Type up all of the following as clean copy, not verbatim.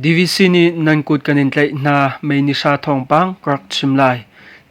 DVC nih nan kut kan in tlaih hna mei ni hra thawngpang ka rak chim lai.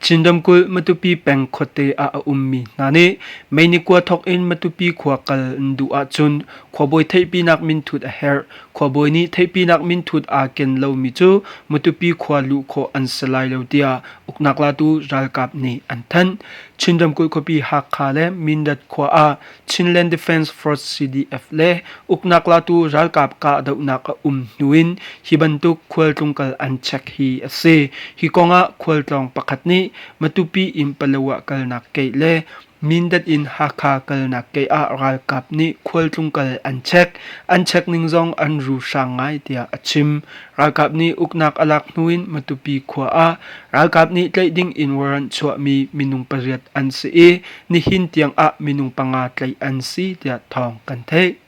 Chin ramkulh Matupi peng khuate ah a ummi hna nih mei ni kua thawk in Matupi khua kal an duh ahcun khuabawi theihpinak minthut a herh. Khuabawi nih theihpinak minthut aa ken lomi cu Matupi khua luh khawh an si lai lo tiah uknak latu ralkap nih an thanh. Chin ramkulh khuapi Hakha le Mindat khua ah Chinland Defence Force CDF le uknak latu ralkap kahdohnak a um hnu in hi bantuk khualtlungkal an check hi a si. Hi kongah khualtlawng pakhat nih Matupi in Palawa kalnak keih le Mindat in Hakha kalnak keih ah ralkap nih khualtlungkal an check. An check ning zong an ru hrang ngai tiah a chim. Ralkap nih uknak a lak hnu in Matupi khua ah ralkap nih tlaih ding in warrant chuahmi minung pariat an si i nihin tiang ah minung panga tlaih an si tiah thawng kan theih.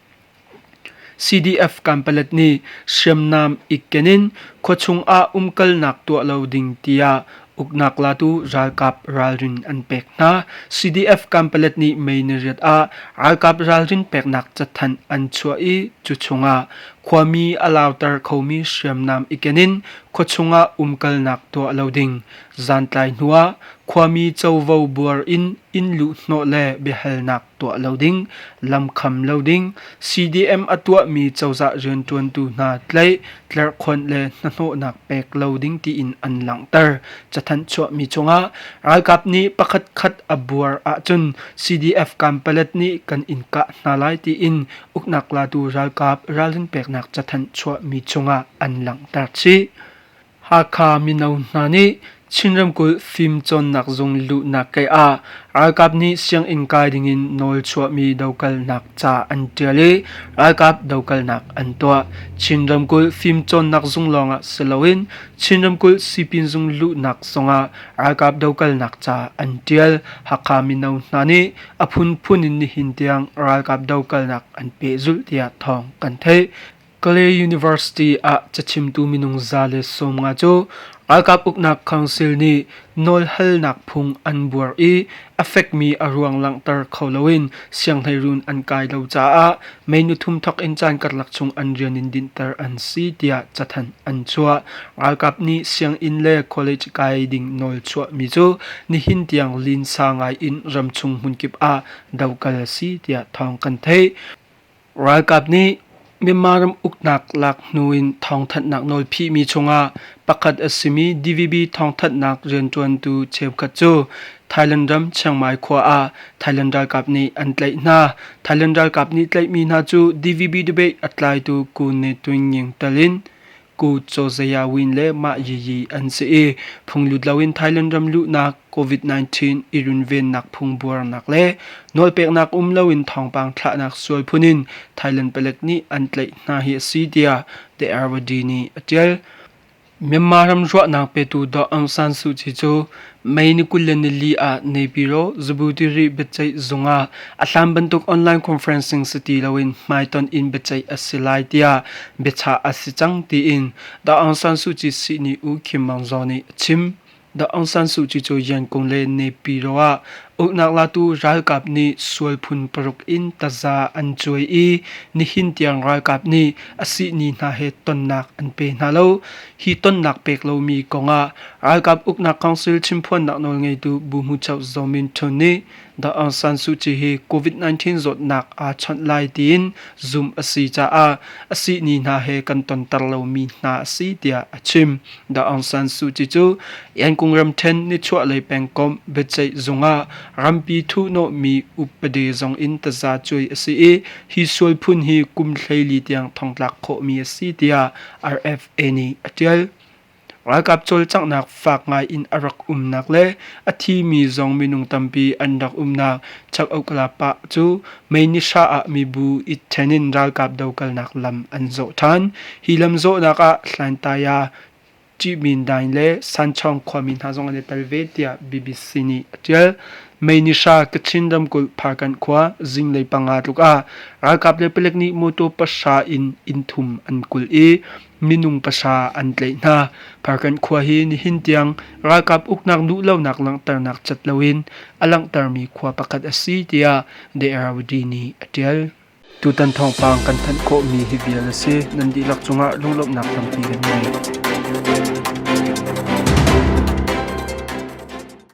CDF Kanpalet nih hriamnam i ken in khuachung ah umkalnak tuah lo ding tiah uknak latu ralkap ralrin an pek hna. CDF Kanpalet nih May ni riat ah ralkap ralrin peknak cathanh an chuah i cu chungah khuami a lauter khomi hriamnam i ken in khuachung ah umkalnak tuah lo ding, zantlai hnuah Khuami covo buar in inn luhhnawh le biahalnak tuah lo ding, lam kham lo ding, CDM a tuahmi cozah rianṭuantu hna tlaih, tlerhkhonh le hnahnawhnak pek lo ding tiin an langhter. Cathanh chuahmi cungah ralkap nih pakhatkhat a buar ahcun CDF Kanpalet nih kan in kah hna lai tiin uknak latu ralkap ralrin peknak cathanh chuahmi cungah an langhter chih. Hakha mino hna nih Chin ramkulh fimcawnnak zung luhnak kei ah ralkap nih sianginn kai dingin nawl chuahmi dokalnak ca an ṭial i ralkap dokalnak an tuah. Chin ramkulh fimcawnnak zung lawngah si loin Chin ramkulh sipin zung luhnak zongah ralkap dokalnak ca an ṭial. Hakha mino hna nih a phunphun in nihin tiang ralkap dokalnak an pehzulh tiah thawng kan theih. Kalay University ah cachimtu minung 150 cu ralkap uknak council nih nawlhalnak phung an buar i a fekmi a ruang langhter kho loin sianghleiruun an kai lo caah May ni thum thawk in caan karlak chung an rian in dinhter an si tiah cathanh an chuah. Ralkap nih sianginn le college kai ding nawl chuahmi cu nihin tiang linsa ngai in ramchung hmunkip ah dokal a si tiah thawng kan theih. Ralkap nih Myanmar ram uknak lak hnu in thawngthanhnak nawl phihmi chungah pakhat a simi DVB thawngthanhnak rianṭuantu cheukhat cu Thailand ram Chiang Mai khua ah Thailand ralkap nih an tlaih hna. Thailand ralkap nih tlaihmi hna cu DVB debate a tlaitu Ku Ne Tun Nying tel in Ku Chaw Zaya Win le Mah Yi Yi an si i phunglut loin Thailand ram luhnak, COVID-19 i runvennak phung buarnak le nawlpeknak um loin thawngpang thlahnak sual phun in Thailand palek nih an tlaih hna hi a si tiah The Irrawaddy nih a ṭial. Myanmar ram ruahnak petu Daw Aung San Suu Kyi cu May ni 24 ah Naypyidaw Zabutiri biaceih zung ah a hlan bantuk online conferencing si ti loin hmaitonh in biaceih a si lai tiah biachah a si cang tiin Daw Aung San Suu Kyi sihni U Khin Maung Zaw nih a chim. Daw Aung San Suu Kyi cu Yangon le Naypyidaw ah uknak latu ralkap nih sual phun paruk in taza an cuai i nihin tiang ralkap nih a sihni hna he tonnak an pe hna lo. Hi tonnak pek lomi kongah Ralkap uknak council chimphuannak nawlngeitu Bu Hmuchoh Zaw Min Htun nih Daw Aung San Suu Kyi hi COVID-19 zawtnak aa chawnh lai tiin zumh a si caah a sihni hna he kan tonter lomi hna a si tiah a chim. Daw Aung San Suu Kyi cu Yankung ramṭhen nichuahlei pengkomh biaceih zung ah rampi thuhnawhmi upadi zong in taza cuai a si i hi sual phun hi kum 14 tiang thongtlak khawhmi a si tiah RFA nih a ṭial. Ralkap cawlcanghnak fak ngai in a rak umnak le a thimi zong minung tampi an rak umnak Chak-Oklapa cu May ni hra ah mibu i ṭhen in ralkap dokalnak lam an zawh ṭhan. Hi lam zawhnak ah Hlaintaya, Ṭihmindaing le Sanchong khuami hna zong an i tel ve tiah BBC nih a ṭial. May ni hra Kachin ramkulh Pharkanh khua zinglei panga tluk ah ralkap le palek nih mawtaw pahra in inn thum an kulh i minung pahra an tlaih hna. Pharkanh khua hi nihin tiang ralkap uknak duhlonak langhternak cat loin a langhtermi khua pakhat a si tiah The Irrawaddy nih a ṭial. Tutan thawngpang kan thanh khawhmi hi vial a si. Nan dihlak cungah lunglawmhnak tampi kan ngei.